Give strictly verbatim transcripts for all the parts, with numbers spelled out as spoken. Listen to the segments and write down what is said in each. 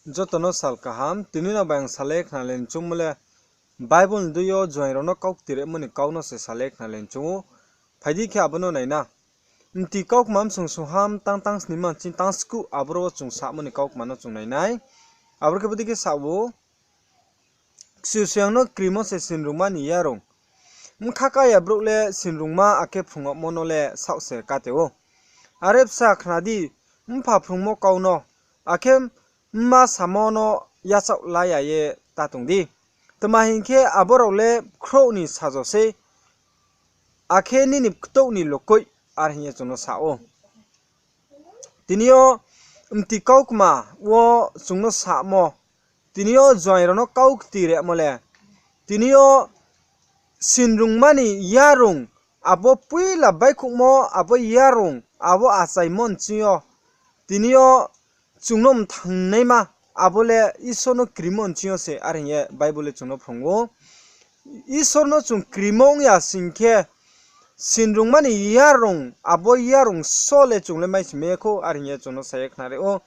Joto no sal kaham, tini no bai ang salai khnalai ni choungmo le Bible ni dei yo juaing rao no kau kti rimo ni kau no se salai khnalai ni choung ou. Phai di khe abo no nai na. Mti kaukma bsung sungha mtang tang snima ching tang skuh aboro wo chung samo ni kaukma no chung nai nai. Aboro khe bodei khe sa ou, Kchusoyang no krimo se sinrungma ni yarung. Bkha kaya brouh le sinrungma akhe phrungmo no le saoh se kate ou. Are bsa khna di, mpha phrungmo kau no, akhe mma samo no yachaoh la ya ye ta tong di. Tma hing khe, abo rao le khrouh ni sajo sei, akhe nini ktouh ni lokoih, are hing ye chung no sa ou. Tini yo mti kaukma wo chung no samo, tini yo juaing rao no kau kti rimo le, tini yo sinrungma ni yarung, abo poila baihkhouhmo, abo yarung, abo achaimo nching yo, tini yo chung no mthangnaima, abo le Isor no krimo nching yo se, are hing ye Bible le chung no phrung ou. Isor no chung krimo ong ya sing khe, sinrungma ni yarung, abo yarung so le chung le mai si mai ya khou, are hing ye chung no sa ye khnari ou.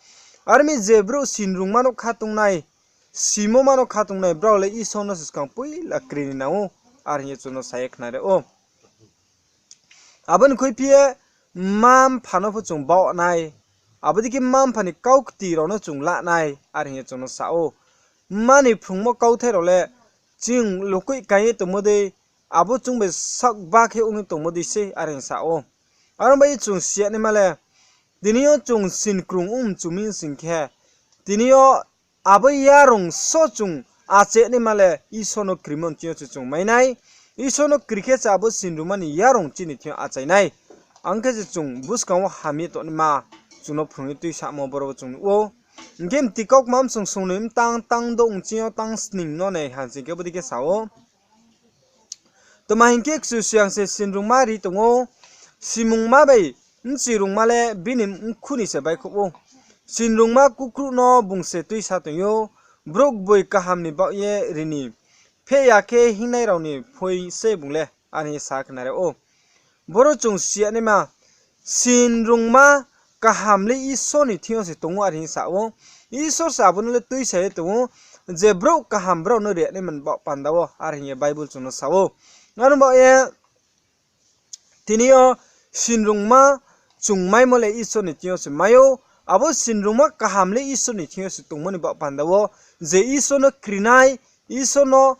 Are mi je brouh sinrungma no khatung nai, simoma no khatung nai, brao le Isor no se skang poila kri ni nang ou, are hing ye chung no sa ye khnari ou. Abo ni khuiphi ye mma-mpha no pho chung baoh nai, abo dei khe mma-mpha ni kau kti rao no chung la nai, are hing ye chung no sa ou. Mma ni phrungmo kauthai rao le ching lokoih kái ye tongmo dei, abo chung bai sakba khe ong ye tongmo dei sei, are hing sa ou. Aro bai chung si ya naima le, tini yo chung sinkrung ong mchu mi sing khe, tini yo abo yarung so chung achai naima le Isor no krimo nching yo se chung mai nai. Isor no kri khe se abo sinrungma ni yarung chini thing yo achai nai. Ang khe se chung buskang wo ham ye tongnaima chung no phrung ye tuisamo boro wo chung nuh ou. Hing khe mti kaukma bsung sungnoi mtang tang douh nching yo tang sning no nai ha sing khe bodei khe sa ou. Tma hing khe, Kchusoyang se sinrungma ri tong ou, simungma bai bchirungma le bini mkhu ni se baihkhouh ou. Sinrungma kukruh no bung se tuisa tong ou, brouh gboi kaham ni baoh ye ri ni, pheh ya khe hingnai rao ni phoi se bung le, are hing ye sa khnari ou. Boro chung si ya naima, sinrungma kaham le Isor ni thing yo se tong ou, are hing sa ou. Isor se abo no le tuisa ye tong ou, je brouh kaham brao no ri ya naima ni baoh panda wo, are hing ye Bible chung no sa ou. Aro baoh ye, tini yo sinrungma chung maimo le Isor ni thing yo se mai ou, abo sinrungma kaham le Isor ni thing yo se tongmo ni baoh panda wo, je Isor no kri nai, Isor no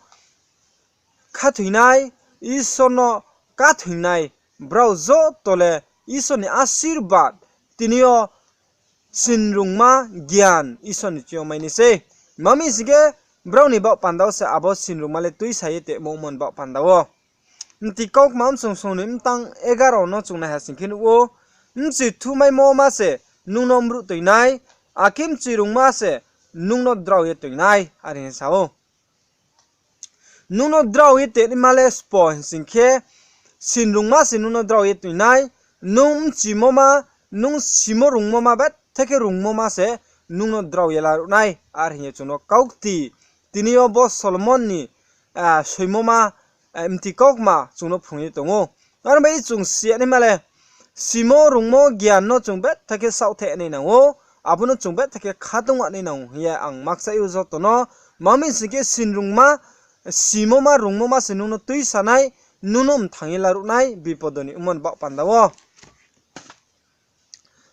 khathoi nai, Isor no kathoi nai, brao joto le Isor ni asirbad, tini yo sinrungma gian Isor ni thing yo mai nai sei. Tma mi sing khe, brao ni baoh panda wo se abo sinrungma le tuisa ye tongmo ni baoh panda wo. Mti kaukma bsung sungnoi mtang egaro no chung nai ha sing khe nuh ou, bchi thumaimo ma se nung no mruh toi nai, akhe bchirungma se nung no drao ye toi nai, are hing sa ou. Nung no drao ye tongnaima le sbo hing sing khe, sinrungma se nung no drao ye toi nai, nung bchimo ma, nung simo rungmo ma, betha khe rungmo ma se nung no drao ye laruh nai, are hing ye chung no kau kti. Tini yo bo Solomon ni, ah, soimo ma, ah, mti kaukma chung no phrung ye tong ou. Aro bai chung si ya naima le, simo rungmo gian no chung betha khe saohthaih nai nang ou, abo no chung betha khe khatung nai nang ou hing ye ang makchai ou joto no, tma mi sing khe sinrungma, simo ma rungmo ma se nung no tuisa nai, nung no mthang ye laruh nai, bipodo ni ongmo ni baoh panda wo.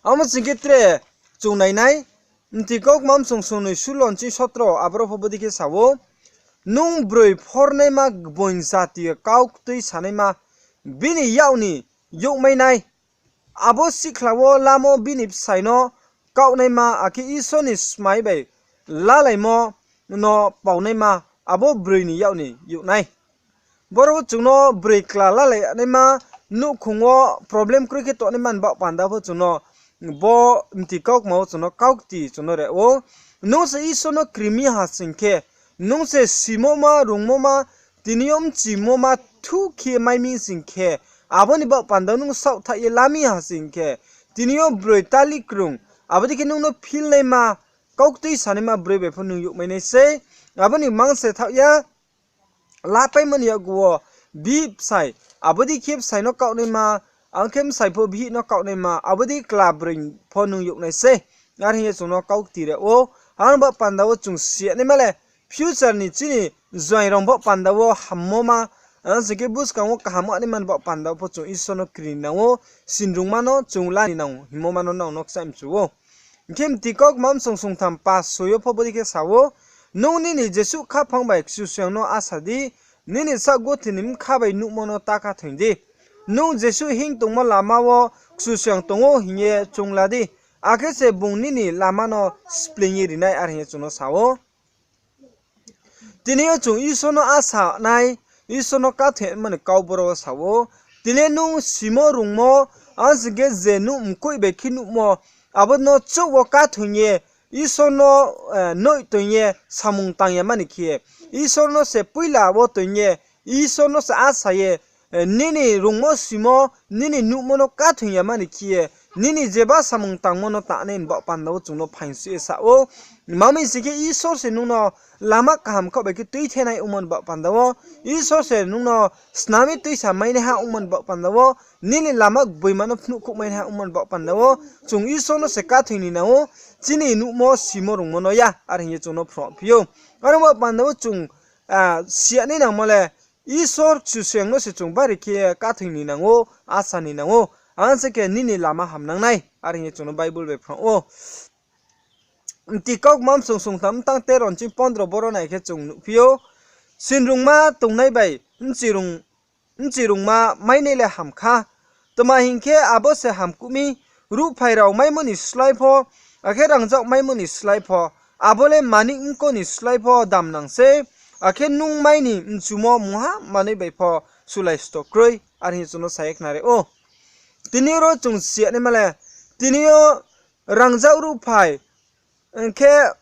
Amo sing khe tre chung nai nai, mti kaukma bsung sungnoi sulo nching sotro aboro pho bodei khe sa ou, nung broi phornaima gboing jati kau ktui sanaima, bini yak ni youhmai nai, abo sihkhla wo lamo bini bsai no kaohnaima, akhe Isor ni smai bai lalaimo no paunaima, abo broi ni yak ni youh nai. Boro wo chung no broi kla lalai naima, nouhkhong wo problem kroi khe tongnaima ni baoh panda pho chung no bo mti kaukma wo chung no kau kti chung no re ou. Nung se Isor no kri mi ha sing khe, nung se simo ma, rungmo ma, tini yo bchimo ma thu khe mai mi sing khe, abo ni baoh panda nung saohthaih ye la mi ha sing khe, tini yo broi tali krung, abo dei khe nung no philnaima, kau ktui sanaima broi bai pho nung youhmai nai sei. Abo ni mang se thaoh ya, lapaimo ni yakgu wo bihih bsai, abo dei khe bsai no kaohnaima, ang khe bsai pho bihih no kaohnaima, abo dei kla broi pho nung youh nai sei. Are hing ye chung no kau kti re ou, Aro ni baoh panda wo chung si ya naima le, future ni chini joaing rao baoh panda wo hammo ma, ang sing khe buskang wo kaham anaima ni baoh panda wo pho chung Isor no kri ni nang ou, sinrungma no chung la ni nang ou hingmo ma no nang no kchaih mchu ou. Hing khe Mti Kaukma bsong songtham pas soi yo pho bodei khe sa ou, Nung nini jesuh khaphang bai Kchusoyang no asa di, nini saohguthe ni bkha bai nuhmo no ta khathoing di. Nung jesuh hinng tongmo lama wo Kchusoyang tong ou hing ye choung la di, akhe se bung nini lama no spleing ye ri nai, are hing ye chung no sa ou. Tini yo chung Isor no asa nai, Isor no khathoingmo ni kau boro wo sa ou. Tini nung simo rungmo, ang sing khe je nuh mkoih bai khe nuhmo, abo no chouh wo khathoing ye, Isor no, eh, noih toing ye samung tang ya mani khe ye, Isor no se poila wo toing ye, Isor no se asa ye, eh, nini rungmo simo, nini nuhmo no khathoing ya mani khe ye, nini jeba samung tangmo no tangnai ni baoh panda wo chung no phaing si ye sa ou. Tma hing sing khe Isor se nung no lama kaham khaoh bai khe tuithenai ongmo ni baoh panda wo, Isor se nung no snam ye tuisa mainaiha ongmo ni baoh panda wo, nini lama gboima no phnuhkhouh mainaiha ongmo ni baoh panda wo, chung Isor no se khathoing ni nang ou, chini nuhmo simo rungmo no ya, are hing ye chung no phrungphi ou. Aro ni baoh panda wo chung, ah, si ya nai nangmo le, Isor Kchusoyang no se chung bari khe khathoing ni nang ou, asa ni nang ou, ang sing khe nini lama hamnang nai, are hing ye chung no Bible bai phrung ou. Mti Kaukma bsong songtham btang tero nching pondro boro nai khe chung nuhphi ou, sinrungma tongnai bai bchirung, bchirungma mainai le ham kha. Tma hing khe abo se hamkuh mi, ruhphai rao maimo ni slái pho, akhe rangzag maimo ni slái pho, abo le manik mko ni slái pho damnang sei, akhe nung mai ni mchumo mungha manoi bai pho sulai sto kroi, are hing ye chung no sa ye khnari ou. Tini ro chung si ya naima le, tini yo rangzag ruhphai, hing khe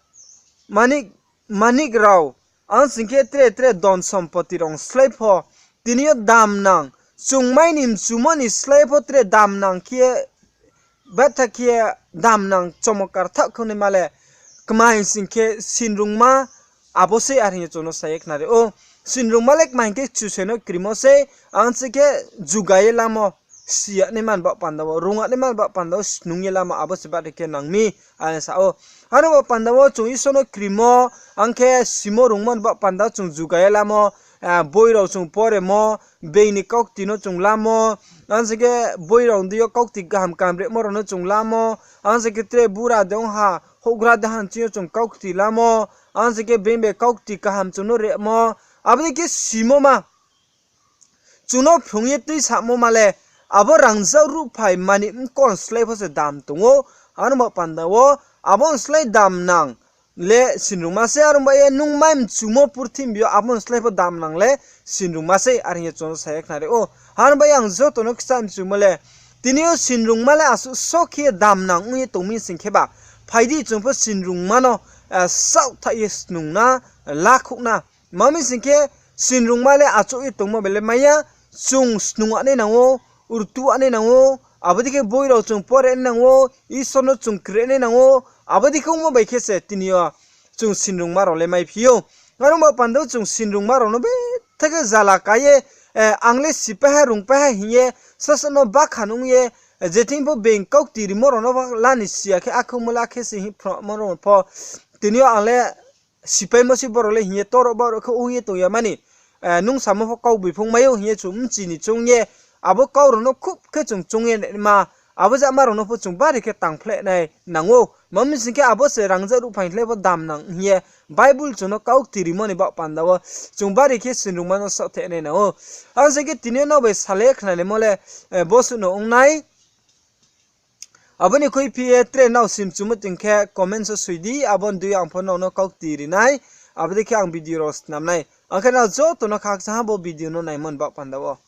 manik, manik rao, ang sing khe tre tre don sompoti rao slái pho, tini yo damnang, chung mai ni mchumo ni slái pho tre damnang khe, betha khe damnang chomokar thaoh khe naima le, kma hing sing khe sinrungma abo sei, are hing ye chung no sa ye khnari ou. Sinrungma le kma hing khe Kchusoyang no krimo sei, ang sing khe juga ye lamo, si ya naima ni baoh panda wo, rung ya naima ni baoh panda wo snung ye lamo abo se bari khe nang mi, are sa ou. Aro ni baoh panda wo chung Isor no krimo, ang khe simo rungmo ni baoh panda wo chung juga ye lamo, ah, boi rao chung poremo, being ni kaukti no chung lamo, ang sing khe boi rao ni deing yo kaukti kaham kaham remo rao no chung lamo, ang sing khe tre bura de ong ha, houhgra de ha nching yo chung kaukti lamo, ang sing khe being bai kaukti kaham chung no remo, abo dei khe simo ma chung no phrung ye tuisamo ma le, abo rangzag ruhphai manik mko ni slái pho se dam tong ou, aro ni baoh panda wo, abo ni slái damnang le sinrungma sei, aro ni baoh ye nung mai mchumo purthimbi yo abo ni slái pho damnang le sinrungma sei, are hing ye chung no sa ye khnari ou. Aro ni baoh ye ang joto no kchaih mchumo le, tini yo sinrungma le asuh so khe damnang ong ye tong mi sing khe ba, phai di chung pho sinrungma no, eh, saohthaih ye snung na, lakhouh na. Tma hing sing khe sinrungma le achouh ye tongmo bai le mai ya, chung snung ya nai nang ou, rtuh ya nai nang ou, abo dei khe boi rao chung pore nai nang ou, Isor no chung kri nai nang ou, abo dei khe ongmo bai khe se tini yo chung sinrungma rao le maiphi ou. Aro ni baoh panda wo chung sinrungma rao no betha khe zala ka ye, eh, ang le sipai ha, rungpai ha hing ye, sasa no bakha nung ye, eh, je thing pho being kaukti rimo rao no pho la ni si ya khe, akhe ongmo le akhe se hing phrungmo rao pho, tini yo ang le sipaimo se boro le hing ye toro boro khe ong ye tong ya mani, eh, nung samo pho kau boi phung mai ou hing ye chung mchi ni choung ye, abo kau rao no khub khe chung choung ye naima, abo jama rao no pho chung bari khe tangphleh nai nang ou. Tma hing sing khe abo se rangzag ruhphai ni slái pho damnang hing ye Bible chung no kaukti rimo ni baoh panda wo chung bari khe sinrungma no saohthaih nai nang ou. Ang sing khe tini yo nrao bai salai ye khnanaimo le, eh, bosuh no ong nai. Abo ni khuiphi ye tre nrao simchumo tong khe comment wo soi di, abo ni dei ang pho nrao no kaukti ri nai, abo dei khe ang video rao snam nai. Ang khe nrao joto no khakchang ha bo video no naimo ni baoh panda wo.